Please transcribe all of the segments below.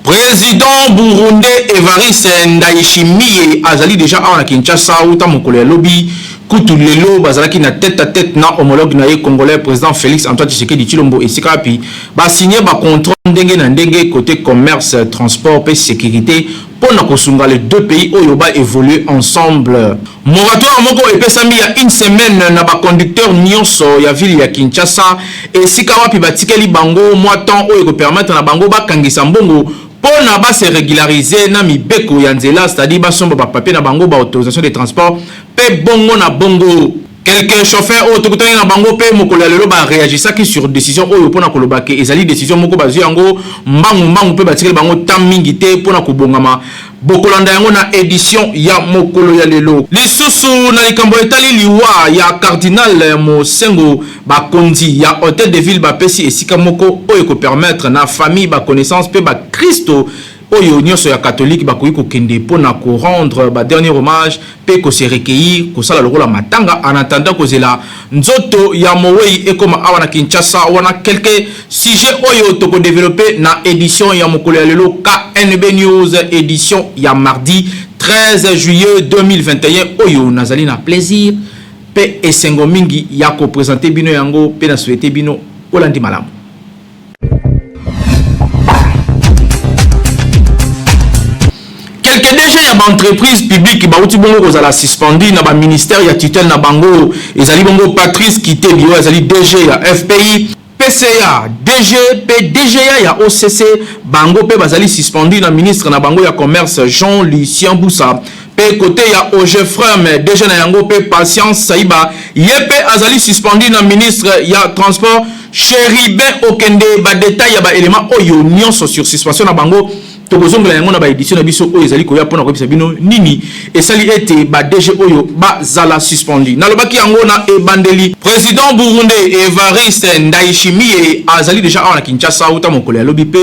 President burundais Evariste Ndayishimiye azali dejà awa na Kinshasa wuta mokolo ya lobi. Kutu lelo bazalaki na tete à tete na homologue na ye congolais president Felix Antoine Tshisekedi Tshilombo esika wapi ba signer ba contrats ndenge na ndenge cote commerce, transport pe securite mpo na kosunga les deux pays oyo ba evoluer ensemble. Moratoire moko epesami ya une semaine na ba conducteurs nionso ya ville ya Kinshasa esika wapi batikeli bango mwa temps oyo eko permettre na bango bakangisa mbongo mpo na ba se regulariser na mibeko ya nzela, c'est-à-dire basomba ba papiers na bango, ba autorisations de transport mpe bongo na bongo. Quelques chauffeurs oyo tokutani na bango mpe mokolo ya lelo ba reagissaki sur decision oyo mpo na koloba que ezali decision moko bazwi yango mbangu mbangu mpe batikeli bango temps mingi te mpo na kobongama. Bokolanda yango na edition ya mokolo ya lelo. Lisusu na likambo etali liwa ya Cardinal Mosengo, bakonzi ya Hotel de ville bapesi esika moko oyo eko permettre na famille, ba connaissances mpe ba kristo oyo nionso ya catholique bakoki kokende mpo na ko rendre ba derniers hommages mpe ko se recueillir, kosala lokola matanga en attendant kozela nzoto ya moweyi ekoma awa na Kinshasa. Wana quelques sujets oyo toko developper na edition ya mokolo ya lelo KNB News edition ya mardi 13 juillet 2021 oyo nazali na plaisir mpe esengo mingi ya ko presenter bino yango mpe na souhaiter bino bolandi malamu. Quelques DG ya ba entreprises publiques bawuti bongo kozala suspendu na ba ministères ya tutelle na bango. Ezali bongo Patrice Kitebi oyo azali DG ya FPI, PCA, DG mpe DGA ya OCC, bango mpe bazali suspendu na ministre na bango ya commerce Jean Lucien Bussa. Mpe cote ya Ogefrem, DG na yango mpe Patience Saiba, ye mpe azali suspendu na ministre ya transport Cherubin Okende. Ba details ya ba elements oyo nionso sur suspension na bango tokozongela yango na ba edition na biso oyo ezali koya mpo na koyebisa bino nini esali ete ba DG oyo bazala suspendu. Nalobaki yango na ebandeli. President burundais Evariste Ndayishimiye azali dejà awa na Kinshasa wuta mokolo ya lobi mpe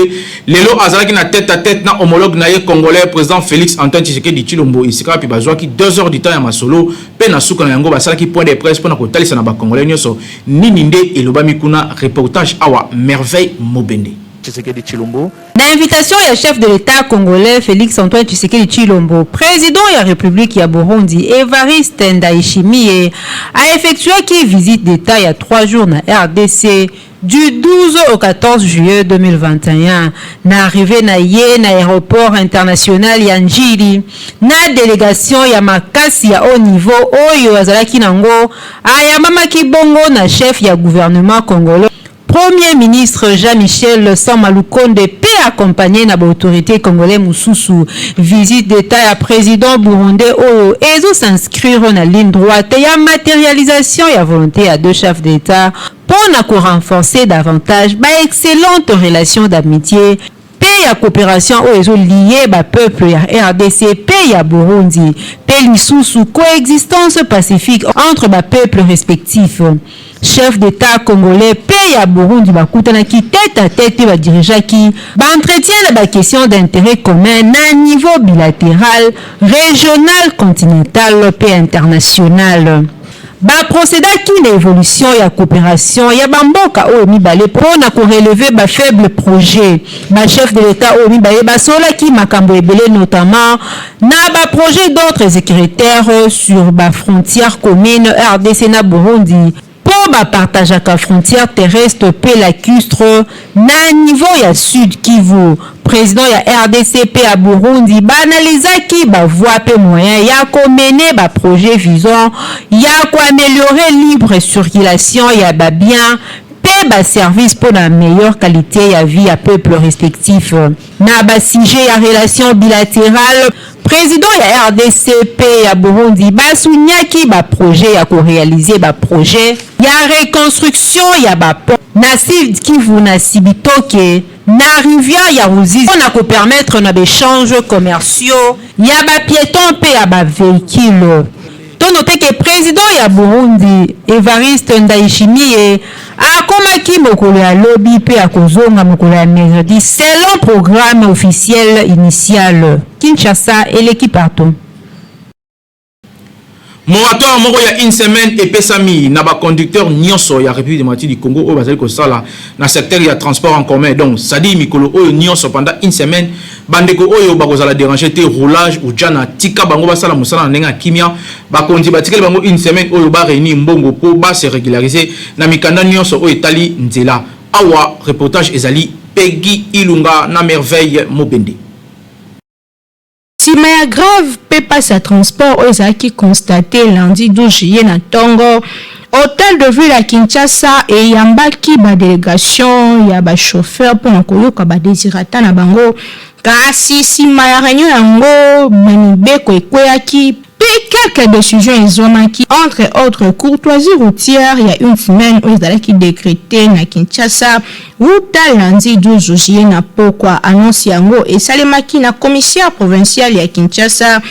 Lelo azalaki na tete à tete na homologue na ye congolais president Felix Antoine Tshisekedi Tshilombo esika wapi bazuaki 2 heures du temps ya masolo pe na suka na yango basalaki point de presse pona kotalisa na ba congolais nionso nini nde elobami kuna. Reportage awa Merveille Mobende. Tshisekedi Tshilombo. Na invitation ya chef de l'Etat congolais Felix Antoine Tshisekedi Tshilombo, president ya Republique ya Burundi Evariste Ndayishimiye a effectuaki visite d'Etat ya 3 jours na rdc Du 12 au 14 juillet 2021, na arrivee na ye na aeroport international ya N'Djili, na delegation ya makasi ya haut niveau oyo azalaki nango, ayambamaki bongo na chef ya gouvernement congolais, Premier ministre Jean-Michel Sama Lukonde mpe accompagne na ba autorites congolais mosusu. Visite d'Etat ya president burundais oyo ezo s'inscrire na ligne droite ya materialisation ya volonte ya deux chefs d'Etat mpo na ko renforcer davantage ba excellentes relations d'amitie mpe ya cooperation oyo ezo lier ba peuples ya rdc mpe ya Burundi mpe lisusu coexistence pacifique entre ba peuples respectifs. Chef d'Etat congolais mpe ya Burundi bakutanaki tete à tete mpe ba dirigeaki ba entretiens na ba questions d'interet commun na niveau bilateral, regional, continental mpe international. Ba procedaki na evolution ya cooperation ya ba mboka oyo mibale mpo na ko relever ba faibles projets. Ba chefs de l'Etat oyo mibale basololaki makambo ebele notamment na ba projets d'ordre securitaire sur ba frontières communes rdc na Burundi mpo ba partageaka frontière terrestre mpe lacustre na niveau ya Sud-Kivu. President ya rdc mpe ya Burundi ba analysaki ba voies mpe moyens ya ko mener ba projets visant ya ko ameliorer libre circulation ya ba biens mpe ba services mpo na meilleure qualite ya vie ya peuple respectif. Na ba sujets ya relations bilaterales, President ya rdc mpe ya Burundi ba soulignaki ba projets ya ko realiser ba projets ya reconstruction ya ba ponts na Sud-Kivu na Cibitoke, na rivière ya Ruzizi mpo na ko permettre na ba echanges commerciaux ya ba pietons mpe ya ba vehicules. To. Tonote ke président ya Burundi Evariste Ndayishimiye akomaki mokolo ya lobi mpe akozonga mokolo ya mercredi selon programme officiel initial. Kinshasa eleki partout. Moratoire moko ya une semaine epesami na baconducteur nyonso ya République démocratique du Congo oyo bazali kosala na secteur ya transport en commun. Donc c'est-à-dire mikolo oyo nyonso, pendant une semaine, bandeko oyo bakozala déranger te. Roulage ujana, tika bango basala mosala na ndenge ya kimia. Bakonzi batikali bango une semaine oyo baréunir mbongo mpo base régulariser na mikanda nyonso oyo etali nzela. Awa reportage ezali Peggy Ilunga na Merveille Mobende. Nsima ya grève mpe mpasi ya transport oyo ezalaki constaté lundi 12 juillet na ntongo, hôtel de ville ya Kinshasa eyambaki badélégation ya bachauffeur mpona koyoka badesiderata na bango. Kasi nsima ya réunion yango, bamibeko ekweyaki mpe quelques décisions ezwamaki, entre autres courtoisie routière ya une semaine oyo ezalaki décrété na Kinshasa wuta lundi 12 juillet na pokwa. Annonce yango esalemaki na commissaire provincial ya Kinshasa,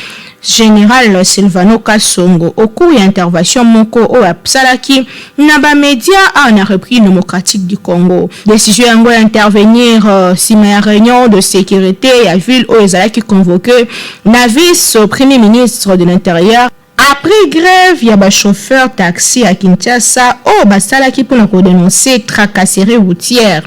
général Silvano Kasongo, au cours ya intervention moko oyo asalaki na bamédia awa na République démocratique du Congo. Décision yango ya intervenir nsima ya réunion de sécurité ya ville oyo ezalaki convoqué na vice premier ministre de l'Intérieur après grève ya bachauffeur taxi ya Kinshasa oyo basalaki mpona kodénoncer tracasserie routière.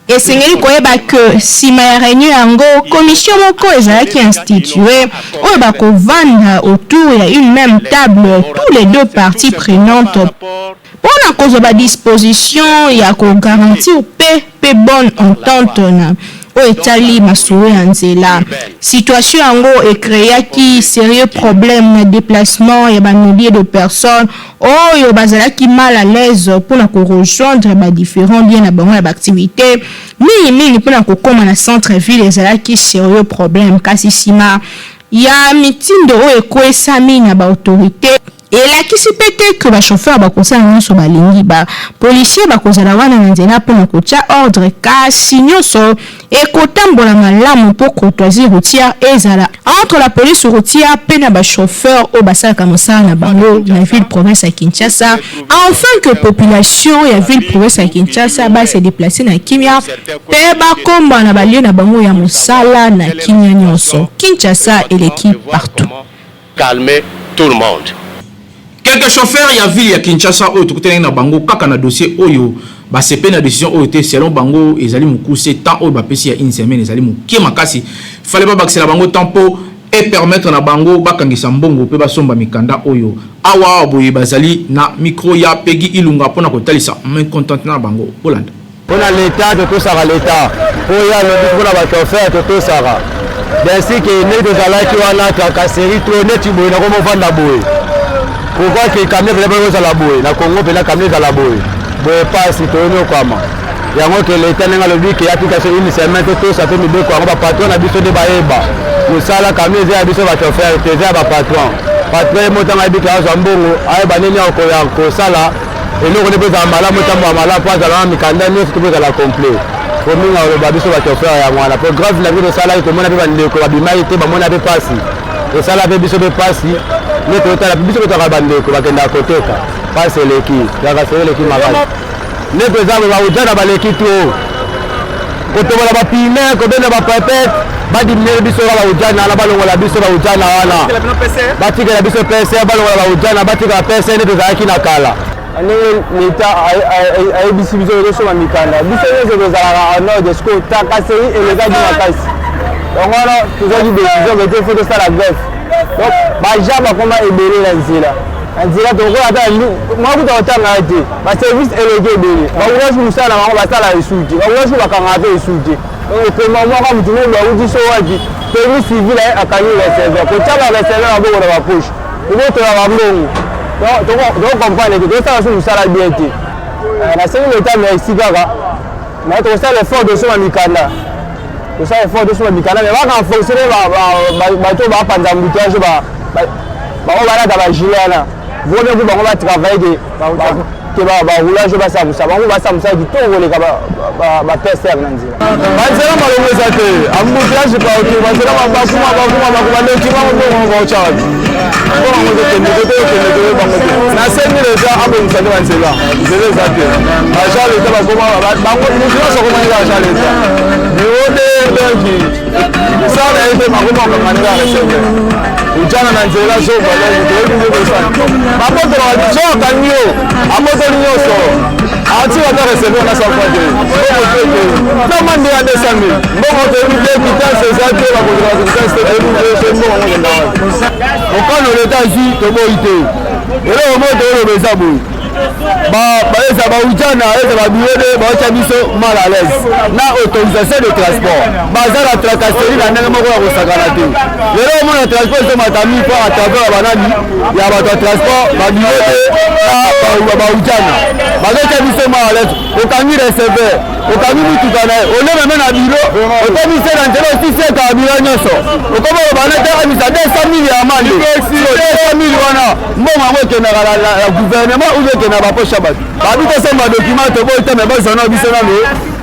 Esengeli koyeba ke nsima ya réunion yango, commission moko ezalaki institué oyo bakovanda autour ya une même table tous les deux parties prenantes mpona kozwa badisposition ya kogarantir mpe bonne entente na oyo etali masolo ya nzela. Situation yango ecréaki sérieux problème na déplacement ya bamilliers de personnes oyo bazalaki mal à l'aise mpona korejoindre badifférents lieux na bango ya baactivité, mingimingi mpona kokóma na centre ville ezalaki sérieux problème. Kasi nsima ya mitindo oyo ekwesami na baautorité, elakisi mpe te ke bachauffeur bakosala nyonso balingi. Bapolisier bakozala wana na nzela mpona kotia ordre, kasi nyonso ekotambola malamu mpo courtoisie routière ezala entre la police routière mpe na bachauffeur oyo basalaka mosala na bango na ville province ya Kinshasa, afin que population ya ville province ya Kinshasa base déplace na kimia mpe bakomba na balieu na bango ya mosala na kimia nyonso. Kinshasa eleki partout. Calmer tout le monde. Quelques chauffeurs ya ville ya Kinshasa oyo tokutanaki na bango kaka na dossier oyo basepe na décision oyo te. Selon bango, ezali mokuse. Temps oyo bapesi ya une semaine ezali moke makasi. Fale babakisela bango temps mpo epermettre na bango bakangisa mbongo mpe basomba mikanda oyo. Awa boye bazali na micro ya Pegi Ilunga mpona kotalisa mécontentement na bango. Bolanda. Mpona leta, totosaka leta mpo ye alobi. Mpona bachauffeur, totosaka ainsi ke ndenge tozalaki wana, tracasserie to neti boye nakomofanda boye. Pourquoi ke camion mpena mpe ozala boye na Congo? Mpena camion ezala boye boye, pasi toyonyokwama yango. Ke leta ndenge alobi ke application une semaine, totosa mpe mibeko yango. Bapatron na biso nde bayeba mosala. Camion eza ya biso bachauffeur te, eza ya bapatron. Patron ye motango ayebi ke azwa mbongo, ayeba nini akoya kosala eloko nde mpo ezala malamu, etambola malamu, mpo azala na mikanda nyonso to mpo ezala complet. Po mingi aloba biso bachauffeur yango wana. Po grève na biso tosalaki, tomona mpe bandeko babimaki te, bamona mpe pasi, tosala mpe biso mpe pasi nde totala biso mpe toka bandeko bakendaka koteka. Pasi eleki, tracasserie eleki makasi. Nde toza baujana baleki to kotobola bapine, kobenda bapepete. Badiminuer biso kaka baujana wana, balongola biso baujana wana, batikela biso pese, balongola baujana, batikala pese nde tozalaki na kala. Ndenge leta ayebisi biso tozosomba mikanda, biso nyonso tozalaka en ordre. Sikoyo tracasserie elekaki makasi, yango wana tozwaki décision ke te, faut tosala grève. Donc baja bakoma ebele na nzela, na nzela tokokola ata mwa kuta kotanga te. Baservice eleki ebele, baroulage mosala na bango basala esu te, baroulage bakangaka mpe esu te. Donc ekoma mwaka motu moko bauti so wapi, permis civil aye akangi receveur, kotia bareceveur maboko na bapoche, kobotola bambongo. Tokocomprendre te, tosala so mosala bien te. Nasengi leta merci kaka, mais tokosala effort tosomba mikanda, tosala effort tosomba mikanda, mais barenforcer bato bapanza embouteillage, bango balata bagilet wana, vaut mieux bango batravaille ke ke baroulage oyo basala mosala, bango basala mosala kitoko koleka bapeseur na nzela. Banzela malongo eza te, embouteillage partout, banzela bakuma bakuma bakuma document mbongo baotya wapi? Mbongo yango ezokende te, toyokende te bango te. Nasengi leta abongisa nde banzela, nzela eza te. Agent leta bakoma bango, moto nyonso akomaki kaka agent leta bureau de, donc mosala na ye te, bakoma kokanga nde kaka receveur ojana na nzela zoba. Donc toyebi nde kosala, babotolaka biso, akangi yo, abotoli nyonso, atika ata receveur na safa te, mbongo te te, kama nde ya 200 000, mbongo toyebi te, quittance eza te, bakozela quittance te, toyebi te so mbongo yango kenda wapi. Mokano leta azwi, toboyi te. Eloko moko toyoloba eza boye: eza baujana, eza babureau de baotya biso mal à l'aise na autorisation de transport. Baza na tracasserie na ndenge moko ya kosakana te. Lelo omona transport ezomata mille fois à travers ya banani ya bato ya transport, babureau de na baujana bazotya biso mal à l'aise. Okangi receveur, okangi mutuka na ye, olememe na biro, okomisi na nzela, osisi carburant nyonso, okoma oloba nete amisa 200 000 ya amende. 200 000 wana, mbongo yango ekendaka na gouvernement ou ekendaka bapoche ya bato? Babi tosomba document, toboyi te, me bazwa na biso nano,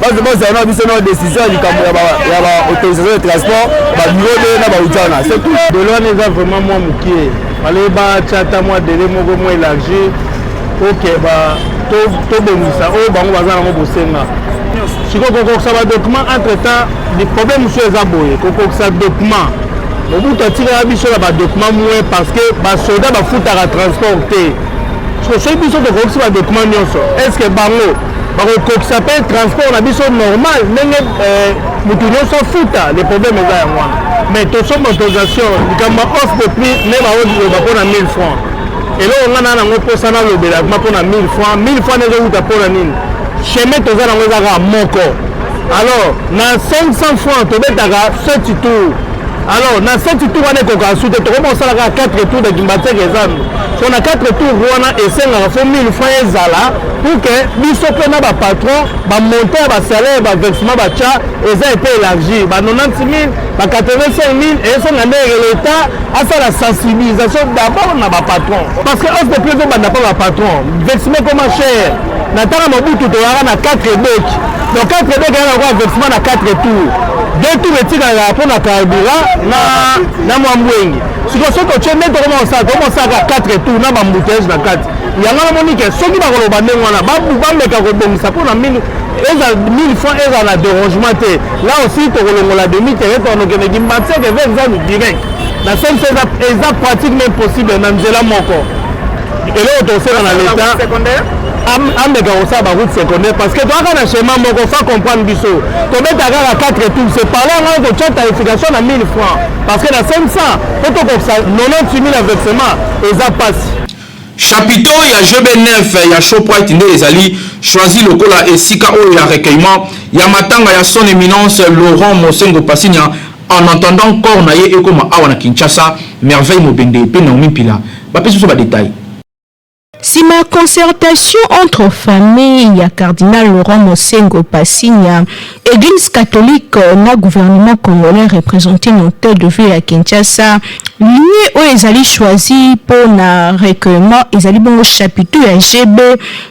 bazwa na biso na décision ya likambo ya baautorisation de transport, babureau de na baujana, c'est tout. Délai wana eza vraiment mwa mokie, fallait batya ata mwa délai moko mwa élargi, oke tobongisa oyo bango baza nango bosenga. Sikoyo kokokisa badocument, entre temps problème mosusu eza boye: kokokisa document, Mobutu atikaka biso na badocument moins parce que basoda bafutaka transport te. Soki biso tokokisi badocument nyonso, est ce que bango bakokokisa mpe transport na biso normal ndenge motu nyonso afuta? Le problème eza yango wana. Mais tosomba autorisation, likambo ya hausse de prix nde baoloba mpona 1000 francs. Eloko nga na nango mposa nalobela ma mpona 1000 francs, 1000 francs ezowuta mpona nini? Chemin toza nango eza kaka moko. Alors na 500 francs tobetaka 7 tours. Alors na 7 tours wana ekokaka su te, tokoma kosala kaka 4 tours de Kimbanseke Ezandu. So na 4 tours wana esengaka faut 1000 francs ezala pour que biso mpe na bapatron bamontant ya basalaire, baversement batya eza epe élargi ba 90 000, ba 85 000. Esenga nde l'État asala sensibilisation d'abord na bapatron, parce que hausse de prix ezobanda mpa bapatron. Versement ekoma cher. Na ntango Mobutu toyaka na 4 dok, donc 4 dok eyaka lokola versement na 4 tours, 2 tours etikalaka mpona carburant na mwa mbwengi. Sikoyo soki totie nde tokoma kosala, tokoma kosala kaka 4 tours na baembouteillage na kati. Yango namoni ke soki bakoloba ndenge wana, bameka kobongisa mpona mini eza 1000 francs eza na dérangement te. Là aussi tokolongola demi terrain, tokokende Kimbanseke vers Zandu direct na sense eza pratique même possible na nzela moko. Eloko tosala na l'État, ameka kosala baroute secondaire, parce que toyaka na schéma moko, fa comprendre biso tobeta kaka 4 tours. C'est par là yango kotya tarification na 1000 francs, parce que na 500 po tokokisa 98 000 versement eza mpasi. Chapiteau ya GB9 ya Shoprite nde ezali choisi lokola esika oyo ya recueillement ya matanga ya Son Éminence Laurent Mosengo Pasinya, en attendant corps na ye ekoma awa na Kinshasa. Merveille Mobende mpe Naomi Mpila bapesi biso badetail. Nsima ya concertation entre famille ya cardinal Laurent Mosengo Pasinya, Église catholique na gouvernement congolais représenté na hôtel de ville ya Kinshasa, lieu oyo ezali choisi mpo na recueillement ezali bongo chapiteau ya GB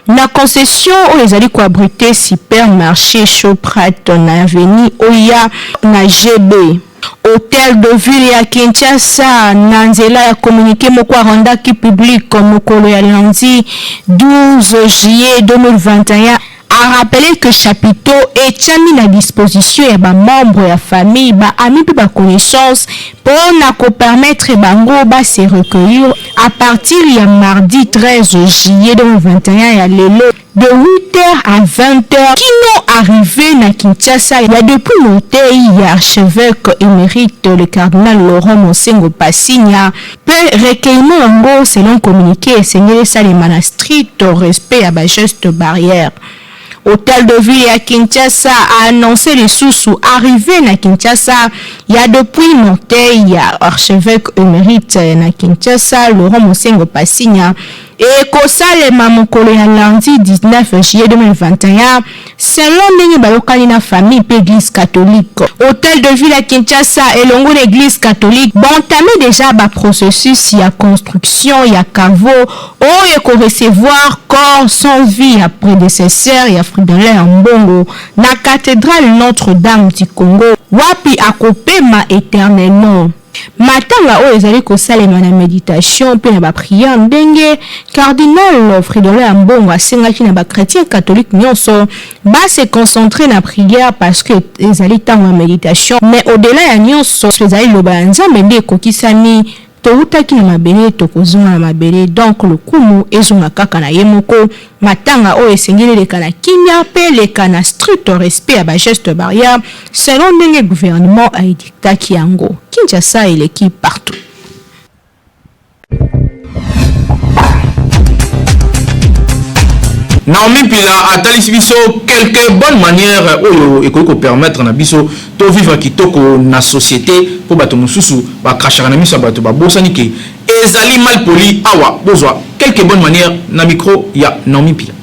na concession oyo ezali koabrite supermarché Shoprite na avenue Oya na GB. Hôtel de ville ya Kinshasa, na nzela ya communiqué moko arendaki public mokolo ya lundi 12 juillet 2021, a rappelé que chapiteau etiami na disposition ya bamembre ya famille, baami mpe baconnaissance mpo na kopermettre bango base recueillir à partir ya mardi 13 juillet 2021 ya lelo, de 8h à 20h, kino arrivé na Kinshasa ya depuis motei ya archevêque émérite le cardinal Laurent Mosengo Pasinya. Mpe recueillement yango, selon communiqué, esengeli esalema na strict respect ya bageste barrière. Hôtel de ville ya Kinshasa a annoncé lisusu arrivé na Kinshasa ya depuis motei ya archevêque émérite na Kinshasa Laurent Mosengo Pasinya. Ekosalema mokolo ya lundi 19 juillet 2021 selon ndenge bayokani na famille mpe Eglise catholique. Hotel de ville ya Kinshasa elongo na Eglise catholique baentame dejà ba processus ya construction ya caveau oyo eko recevoir corps sans vie ya predecesseur ya Fridolin Ambongo na cathedrale Notre Dame du Congo wapi akopema eternellement. Matanga oyo ezali kosalema na meditation mpe na ba prières ndenge Cardinal Fridolin Ambongo asengaki na ba chretiens catholiques nionso ba se concentrer na prière parce que ezali tango ya meditation mais au-delà ya nionso ezali liloba ya Nzambe nde ekokisami. Towutaki na mabele, tokozonga na mabele, donc lokumu ezonga kaka na ye moko. Matanga oyo esengeli eleka na kimia mpe eleka na strict respect ya ba gestes barrières selon ndenge gouvernement a edictaki yango. Kinshasa eleki partout. Naomi Mpila atalisi biso quelques bonnes manières oyo ekoki ko permettre na biso to vivre kitoko na societe po bato mosusu ba crachaka na miso ya bato babosani ke ezali mal poli awa bozwa quelques bonnes manières na micro ya Naomi Mpila.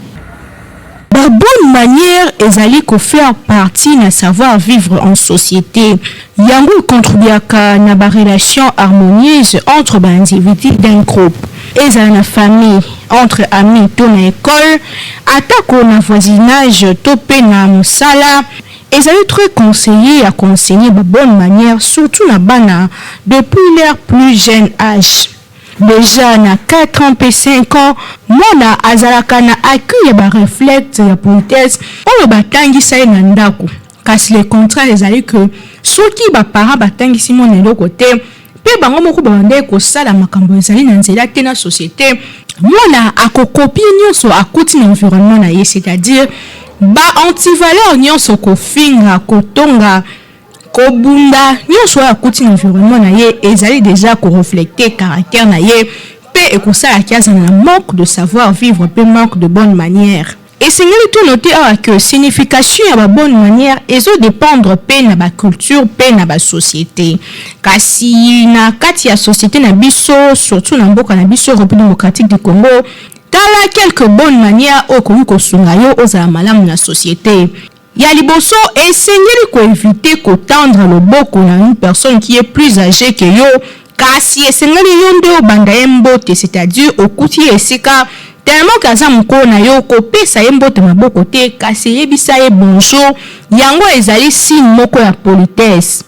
Ba bonnes manières ezali ko faire partie na savoir vivre en societe. Yango e contribuaka na ba relations harmonieuses entre ba individus d'un groupe, ezala na famille, entre amis to na ecole, atako na voisinage to pe na mosala. Ezali très conseille ya ko enseigner ba bonnes manières surtout na bana depuis leur plus jeune age. Dejà na 4 ans pe 5 ans, mwana azalaka na acquis ya ba reflexes ya politesse oyo batangisa ye na ndaku. Kasi le contraire ezali que soki ba parents batangisi mwana eloko te pe bango moko babandaki kosala makambo ezali na nzela te na societe, mwana ako copier nionso akuti na environnement na ye, c'est-à-dire ba anti-valeurs nionso, kofinga, kotonga, kobunda, nionso oyo akuti na environnement na ye ezali dejà ko reflecter caractère na ye pe ekosala ke azala na manque de savoir vivre pe manque de bonne manière. Esengeli to noter awa que signification ya ba bonnes manières ezo dependre pe na ba cultures pe na ba societes. Kasi na kati ya societe na biso, surtout na mboka na biso Republique democratique du Congo, tala quelques bonnes manières oyo ekoki kosunga yo ozala malamu na societe. Ya liboso, esengeli ko eviter ko tendre loboko na une personne qui est plus agee que yo, kasi esengeli yo nde obanda ye mbote, c'est à dire okuti ye esika, tellement que aza mukolo na yo, kopesa ye mbote maboko te, kasi yebisa ye bonjour, yango ezali signe moko ya politesse.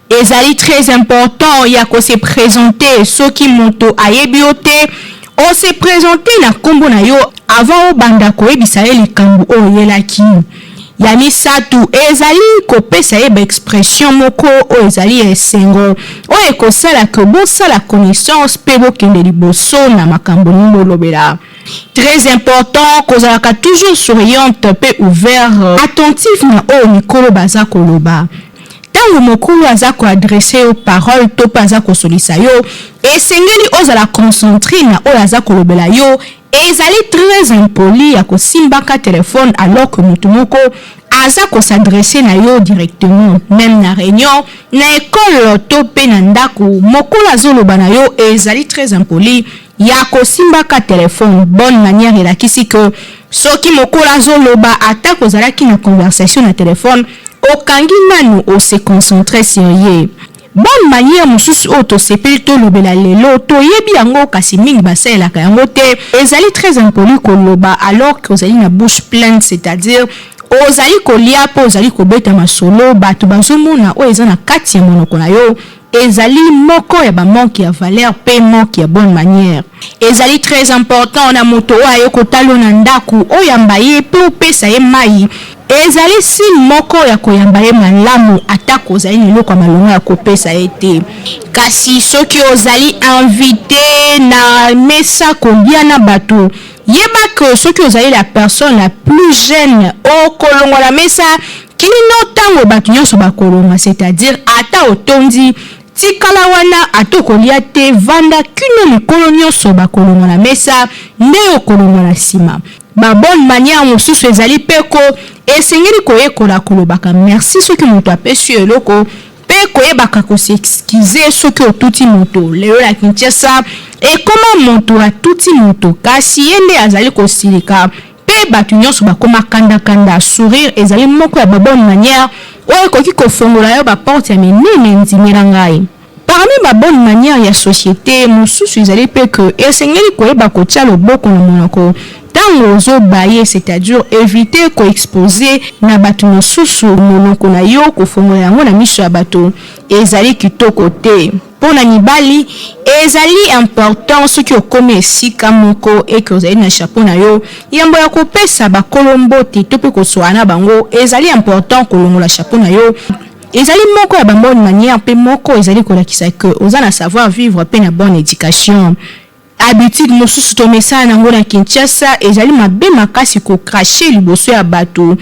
Ezali très important ya ko se presenter soki moto ayebi yo te, o se presenter na kombo na yo avant obanda koyebisa ye likambo oyo oyelaki. Ya misato, ezali kopesa ye ba expressions moko oyo ezali ya esengo, oyo ekosala que bosala connaissance mpe bokende liboso na makambo olingi bolobela. Très important, kozalaka toujours souriante mpe ouvert, attentif na oyo mikolo baza koloba. Tango mokolo aza ko adresser yo parole to pe aza kosolisa yo, esengeli ozala concentre na oyo aza kolobela yo, ezali très impoli ya kosimbaka telephone alors que mutu moko aza ko s'adresser na yo directement, meme na reunion, na ecole to pe na ndaku, mokolo azoloba na yo ezali très impoli ya kosimbaka telephone. Bonne manière elakisi que soki mokolo azoloba ata kozalaki na conversation na telephone, Okangi nanu o se concentrer sur ye. Bonne manière mosusu oyo tosepeli tolobela lelo, toyebi yango kasi mingi basalelaka yango te, ezali très impoli koloba alors que ozali na bouche pleine, c'est-à-dire ozali kolia mpe ozali kobeta masolo, batu bazomona oyo eza na kati ya monoko na yo, ezali moko ya ba manque ya valeur mpe manque ya bonne manière. Ezali très important na moto oyo aye kotala yo na ndaku, oyamba ye mpe opesa ye mayi. Ezali signe moko ya koyamba ye malamu atako ozali na eloko ya malonga ya kopesa ye te. Kasi soki ozali invite na mesa kolia na bato, yeba que soki ozali la personne la plus jeune okolongwa na mesa kino tango bato nionso bakolongwa, c'est-à-dire ata otondi, tikala wana ata okolia te, vanda kino mikolo nionso bakolongwa na mesa nde okolongwa na sima. Ba bonnes manières mosusu ezali mpe ko esengeli koyekola kolobaka merci soki moto apesi yo eloko mpe koyebaka ko s'excuser soki otuti moto. Lelo na Kinshasa, Ekoma moto atuti moto kasi ye nde azali kosilika mpe bato nyonso bakoma kanda-kanda. Sourire ezali moko ya ba bonne manière oyo ekoki kofongola yo ba porte ya minene, ndimela ngai. Parmi ba bonne manière ya societe mosusu ezali mpe que esengeli koyeba kotia loboko na monoko tango ozo bailler, c'est-à-dire eviter ko exposer na bato mosusu monoko na yo, kofongola yango na miso ya bato ezali kitoko te. Mpo na mibali, ezali important soki okomi esika moko et que ozali na chapeau na yo, yambo ya kopesa bakolo mbote to mpe kosolola na bango, ezali important kolongola chapeau na yo. Ezali moko ya ba bonne manière mpe moko ezali kolakisa que oza na savoir vivre mpe na bonne education. Habitude mosusu tomesana nango na Kinshasa ezali mabe makasi ko cracher liboso ya batu.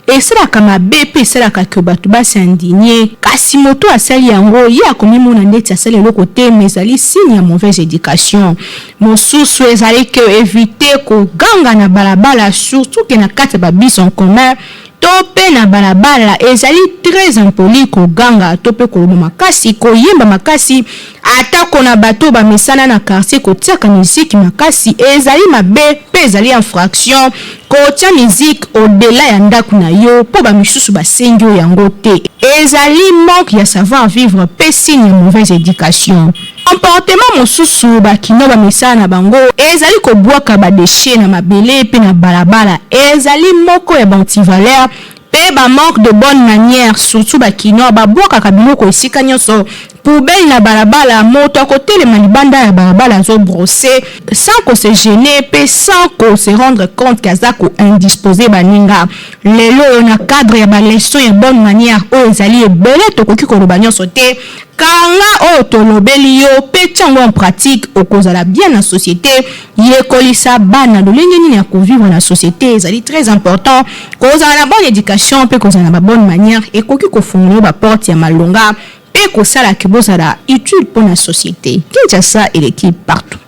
Esalaka mabe mpe esalaka que batu ba s'indigner. Kasi moto oyo asali yango ye akomimona ndeti asali eloko te mais ezali signe ya mauvaise education. Mosusu ezali que eviter koganga na balabala surtout que na kati ya ba bus en commun to pe na balabala ezali très impoli koganga to pe koloba makasi, koyemba makasi atako na bato oyo bamesana na quartier kotiaka miziki makasi ezali mabe pe ezali infraction kotia miziki au delà ya ndaku na yo po ba misusu basengi yo yango te ezali manque ya savoir vivre pe signe ya mauvaise education. Comportement mosusu ba kinois bamesana na bango ezali kobwaka ba dechets na mabele pe na balabala ezali moko ya ba antivaleurs pe ba manque de bonne manière surtout ba kinois babwakaka biloko esika nionso poubelle na balabala moto akotelema libanda ya balabala azo brosser sans ko se gener pe sans ko se rendre compte que aza ko indisposer baninga. Lelo oyo na cadre ya ba leçons ya bonne manière oyo ezali ebele tokoki koloba nionso te. Kanga oyo tolobeli yo pe tia yango en pratique okozala bien na societe, yekolisa bana lolenge nini ya ko vivre na societe ezali très important, kozala na bonne education pe kozala na ba bonne manière ekoki kofungola yo ba porte ya malonga pe kosala que bozala utile pona societe. Kinshasa eleki partout.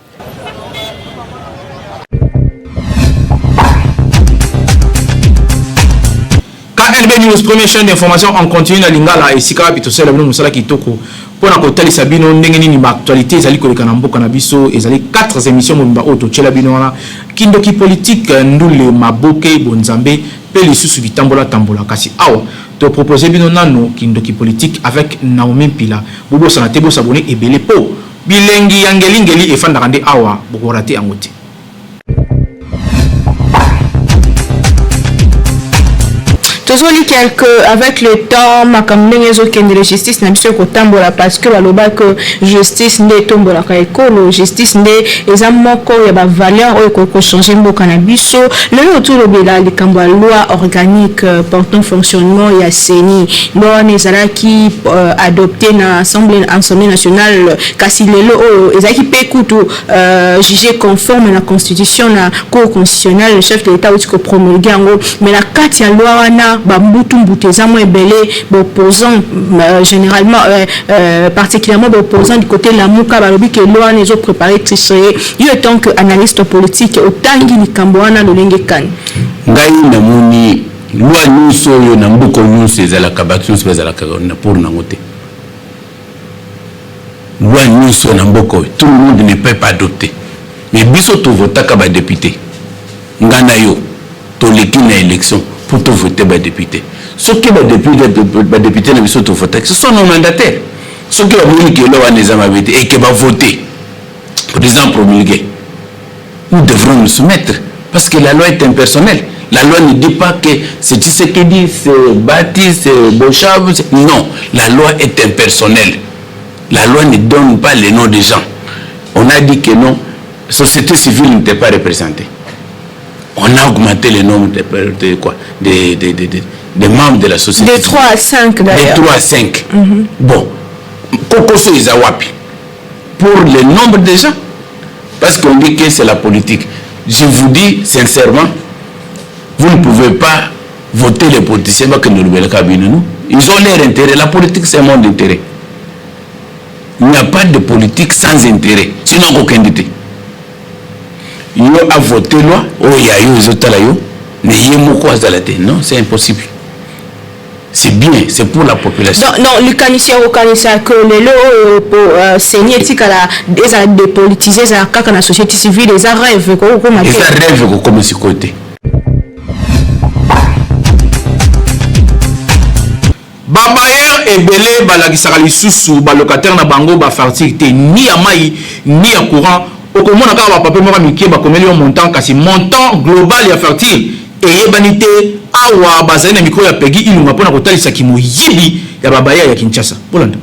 KNB News, première chaîne d'information en continu na Lingala, esika wapi tosala bino mosala kitoko mpo na kotalisa bino ndenge nini ba actualité ezali koleka na mboka na biso. Ezali 4 émissions mobimba oyo totyela bino wana: kindoki politique, ndule, maboke, bonzambe mpe lisusu bitambola tambola. Kasi awa topropose bino nano kindoki politique avec Naomi Mpila. Bobosana te bosabone ebele mpo Bilengi ya ngeli ngeli efandaka nde awa, boko rater yango te. Tozoli quelque avec le temps makambo ndenge ezokendele justice na biso ekotambola parce que baloba que justice nde etombolaka ekolo, justice nde eza moko ya ba valeur oyo ekoki kochanger mboka na biso. Lelo tolobela likambo ya loi organique portant fonctionnement ya CENI. Loi wana ezalaki adopte na Assemblée nationale, kasi lelo oyo ezalaki mpe kutu juge conforme na constitution na cour constitutionnelle. Le chef de l'État auti kopromulgue yango, mais na kati ya loi wana bambutu mbutu eza mwa ebele. Baopposant généralement, particulièrement baopposant du côté Lamuka, balobi ke loi wana ezoprépare tricherie. Yo, en tant que analyste politique, otangi likambo wana lolenge kani? Ngai namoni loi nyonso oyo na mboka nyonso ezalaka, bato nyonso bazalaka na pour nango te. Loi nyonso na mboka oyo, tout le monde ne peut pas adopter. Mais biso tovotaka badéputé, nga na yo toleki na élection pour tovote badéputé. Soki badéputé na biso tovotaki, ce sont nos mandataires. Soki bamoni ke loi wana eza mabe te et ke bavote, président promulgué, nous devrons nous soumettre parce que la loi est impersonnelle. La loi ne dit pas que c'est Tshisekedi, c'est Bati, c'est Boshab. Non, la loi est impersonnelle. La loi ne donne pas les noms des gens. On a dit que non, société civile n'était pas représentée. On a augmenté le nombre de, quoi, de membres de la société. De 3 à 5 d'ailleurs. De 3 à 5. Bon, Kokoso eza wapi pour le nombre de gens? Parce qu'on dit que c'est la politique. Je vous dis sincèrement, vous ne pouvez pas voter les politiciens parce que nous le. Ils ont leur intérêt. La politique, c'est un monde d'intérêt. Il n'y a pas de politique sans intérêt. Sinon, aucun te. Yo a voté loi, oh ya yo ezotala yo, mais ye moko azala te. Non, c'est impossible. C'est bien, c'est pour la population. Donc, non, likanisi ya kokanisa que lelo oyo po euh, CENI etikala ezala dépolitisé, ezala kaka na société civile, eza rêve kokokoma te. Eza rêve kokoma sikoyo te. Ba bailleurs ebele balakisaka lisusu ba locataires na bango ba factures te, ni ya mayi ni ya courant. Okomona kaka ba papiers moko ya mike bakomeli yo montant, kasi montant global ya facture eyebani te. Awa bazali na micro ya Peggy Ilunga mpo na kotalisa kimoyibi ya ba bailleurs ya Kinshasa. Bolanda.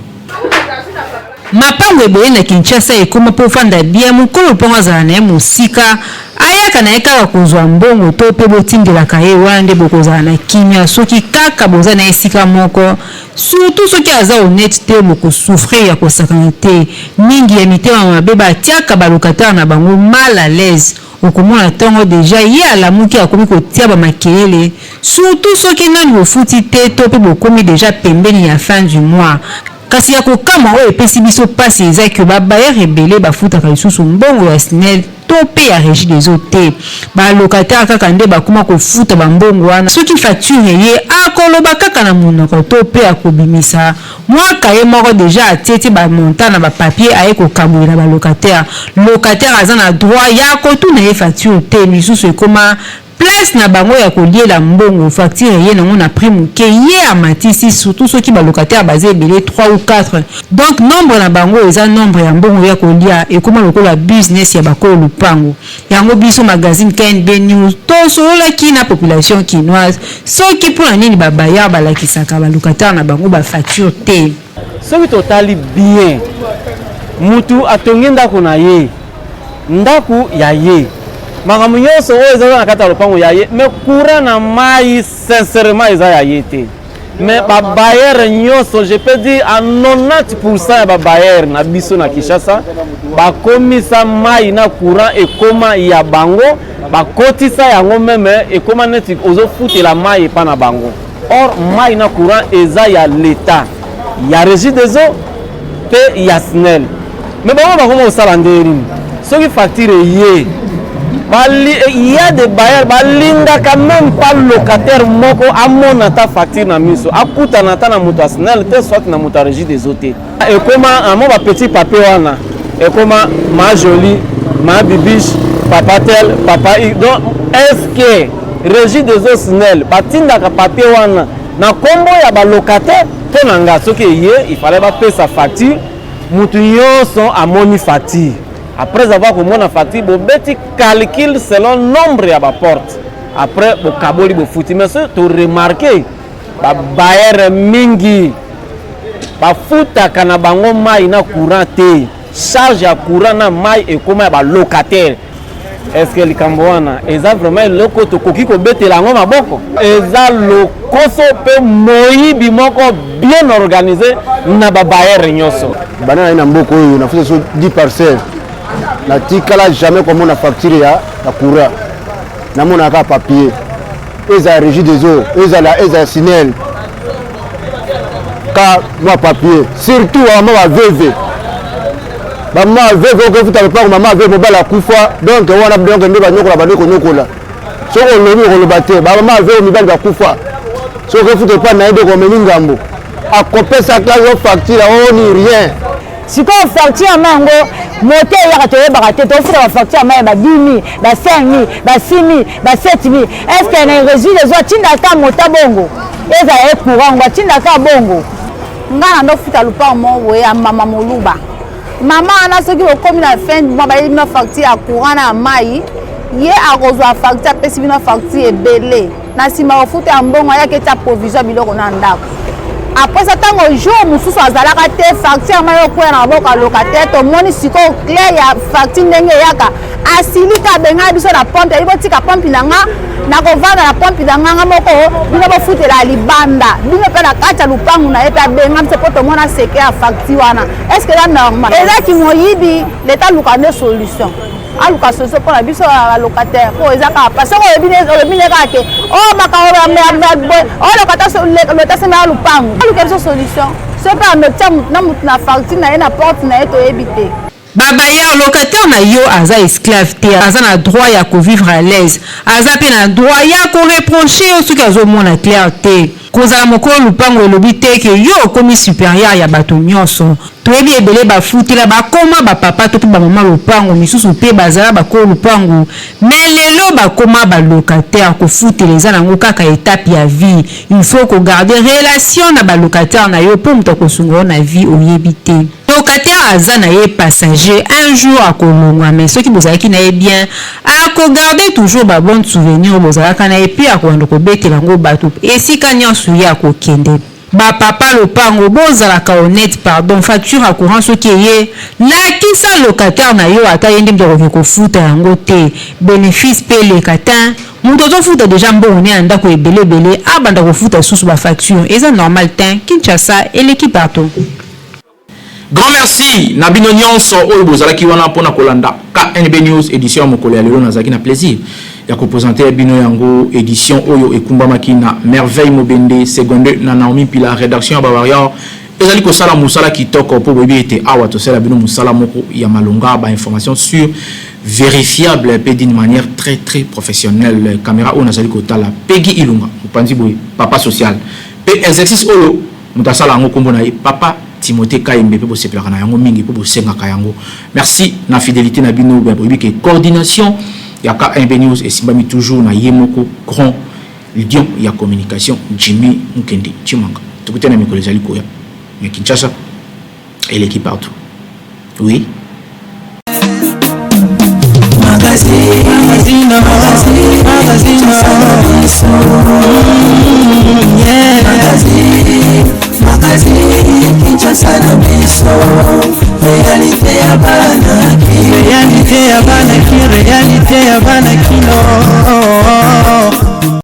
Mapangu ebele na Kinshasa ekoma po ofanda bien mukolo lupangu azala naye musika ayaka naye kaka kozua mbongo to pe botindelaka ye wana nde bokozala na kimia soki kaka boza naye esika moko surtout soki aza honnete te boko souffrir ya kosakana te mingi ya mitema mabe batiaka ba locataire na bango mal à l'aise okomona tongo dejà ye alamuki akomi kotia ba makelele surtout soki nanu bofuti te to pe bokomi dejà pembeni ya fin du mois Kasi ya kokamwa oyo epesi biso pasi eza que ba bailleurs ebele bafutaka lisusu mbongo ya snel to pe ya regie des eaux te. Ba locataires kaka nde bakoma kofuta ba mbongo wana. Soki facture eye, akoloba kaka na monoko to pe akobimisa mwa cahier moko dejà atie tie ba montants na ba papiers aye kokabulela ba locataires. Locataire aza na droit ya kotuna ye facture te, misusu ekoma Place na bango ya koliela mbongo, facture eye nango na prix muke, ye amatisi surtout soki ba locataires baza ebele 3 ou 4 donc nombre na bango eza nombre ya mbongo ya kolia, ekoma lokola business ya bakolo lupango. Yango biso magazine KNB News tosololaki na population kinoise soki pona nini ba bailleurs balakisaka ba locataires na bango ba factures te. Soki totali bien mutu atongi ndako na ye ndaku ya ye makambo nyonso oyo eza na kati ya lopango ya ye mais courant na mayi sincèrement eza ya ye te mais ba bailleurs nyonso je peux dire à 90% ya ba bailleurs na biso na Kinshasa bakomisa mayi na courant ekoma ya bango bakotisa yango meme ekoma neti ozofutela mayi epa na bango Or mayi na courant eza ya l'etat, ya regie des eaux pe ya SNEL. Mais bango bakoma kosala ndenge nini? Soki facture eye il y a des bailleurs balingaka même pas locataire moko amona ata facture na miso, akutana ata na moto ya SNEL te soit na moto ya regie des eaux te. Ekoma mwa ba petit papier wana ekoma ma jolie, ma bibiche, papa tel, papa y. Donc est-ce que régie des eaux SNEL batindaka papier wana na kombo ya ba locataire? Mpo na nga soki eye il fallait bapesa facture, mutu nyonso amoni facture. Après avoir komona facture, bobeti calcul selon nombre ya ba porte, après bokaboli bofuti. Mais soki to remarquer ba bailleurs mingi bafutaka na bango mai na courant te, charge ya courant na mai ekoma ya ba locataire. Est-ce que likambo wana eza vraiment eloko tokoki kobetela yango maboko? Eza lokoso pe moyibi moko bien organisé na ba bailleurs nyonso. Banda naye na mboka oyo nafuta so 10 parcelles, natikala jamais komona facture ya courant, namonaka kaka papier. Ezala régie des eaux, ezala ezala SNEL, ka mwa papier. Surtout bamama ba veve, bamama ba veve okofuta lopango, mama veve mobali akufa, donc wana donc nde banyokola bande konyokola. Soki olobi okoloba te, bamama veve mibali bakufa, soki okofuta epai na ye donc omemi ngambo, akopesaka yo facture o ni rien. Sikoyo facture ya mai yango moto eyaka toyebaka te, tofuta ba facture ya mai ya ba 10000, ba 5000, ba 6000, ba 7000. Est ce que na régie des eaux atinda ata moto bongo ezala ye courant ngo atinda ata bongo? Nga na ndofuta lupango moko boye ya mama moluba, mama wana soki okomi na fin du mois bayebi bino facture ya courant na ya mai, ye akozwa facture apesi bino facture ebele, na nsima kofuta ya mbongo ayaki etia provision ya biloko na ndako. Après ça ntango jour mosusu azalaka te, facture ya mai okwea na maboko ya locataire. Tomoni sikoyo clair ya facture ndenge eyaka, asilika abengaka biso na pompe, ayi botika pompe na nga, nakovanda na pompe na nga nga moko, bino bofutela ya libanda, bino mpe na kati ya lupangu na ye mpe abenga biso mpo tomona seke ya facture wana. Est ce que eza normal? Eza kimoyibi. Leta aluka nde solution, aluka solution mpo na biso ba locataire, mpo eza kaka parce que olobi ne kaka ke o makambo o locataire sema ya lupangu, aluka biso solution. Soki mpe ametia na mutu na facture na ye na porte na ye toyebi te. Ba bailleur, locataire na yo aza esclave te, aza na droit ya ko vivre à l'aise, aza pe na droit ya ko reprocher yo soki azo mona clair te. Kozala mokolo lupango elobi te que yo okomi superieur ya bato nionso. Toyebi ebele ba futela bakoma ba papa to pe ba mama lopango, misusu pe bazala bakolo lupangu mais lelo bakoma ba locataire. Kofutela eza nango kaka etape ya vie, il faut ko garder relation na ba locataire na yo po moto akosunga yo na vie oyebi te. Locataire aza na ye passager, un jour akolongwa mais soki bozalaki na ye bien ako garder toujours ba bonnes souvenirs oyo bozalaka na ye puis akobanda kobetela yango batu esika nionso ye akokende. Ba papa lopango bozalaka honnete pardon, facture ya courant soki eye lakisa locataire na yo ata ye nde mutu akoki kofuta yango te, benefice pe eleka tein, mutu azofuta dejà mbongo ne ya ndaku ebele ebele abanda kofuta lisusu ba facture eza normal tein, Kinshasa eleki partout. Grand merci na bino nionso oyo bozalaki wana pona kolanda KNB News edition ya mokolo ya lelo. Nazalaki na plaisir ya ko presenter bino yango, edition oyo ekumbamaki na Merveille Mobende seconde na Naomi Mpila. Redaction ya ba Warrior ezali kosala mosala kitoko po boyebi ete awa tosala bino mosala moko ya malonga, ba informations sur verifiable pe d'une manière très très professionnelle. Camera oyo nazali kotala, Peggy Ilunga mopanzi boye, papa social pe exercice oyo Moto asala yango kombo na ye papa Timothee Kayembe pe bosepelaka na yango mingi pe bosengaka yango. Merci na fidelite na bino. Boyebi ke coordination ya KNB News esimbami toujours na ye moko grand lion ya communication Jimmy Mukendi Tshimanga. Tokutani na mikolo ezali koya. Mais Kinshasa eleki partout. Oui. Magazine, Kinshasa na biso.